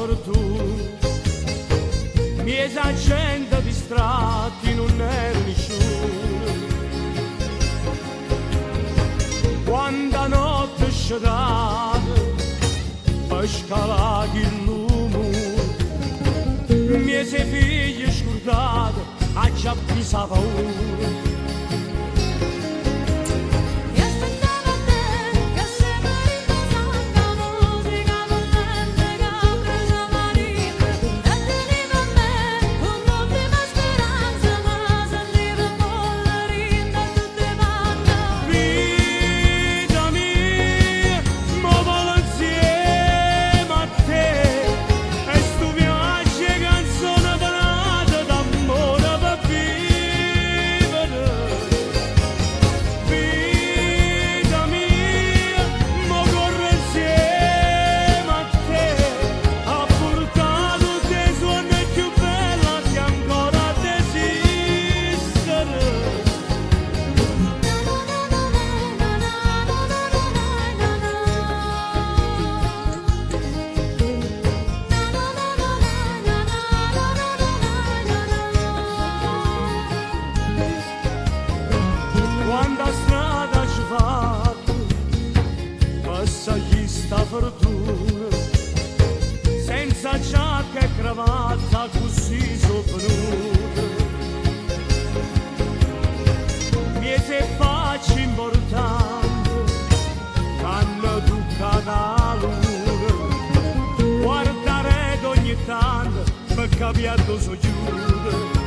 fortuna. Mmiez' 'a gente distratta i' nun ero nisciuno. Quanta notte scetate pe' scalà chillu muro. Mmiez' 'e figlie scurdate aggio appiso 'a paura. E aspettavo a te che asceva dint' 'a sacca musica vullente ca bruciava dinto e tenive a me comme ultima speranza ma sentive vollere dint' a tutte 'e panne. Vita mia, mo volo 'nzieme a te e 'stu viaggio 'e canzone pe' n'ato d'ammore pe' vivere. Vita mia, mo corro 'nzieme a te a purtà tutt' 'e suonne cchiù belle che ancora adda esistere. Na na na na na na na na na na na. Na na na na na na na na na na. Quanta strada aggio fatto pe' saglì 'sta fortuna senza giacca e cravatta accussì so' venuto. Mmiez' 'e facce importante c'hanno tuccato 'a luna guardo areto ogni tanto pe' capì addò so' ghiuto.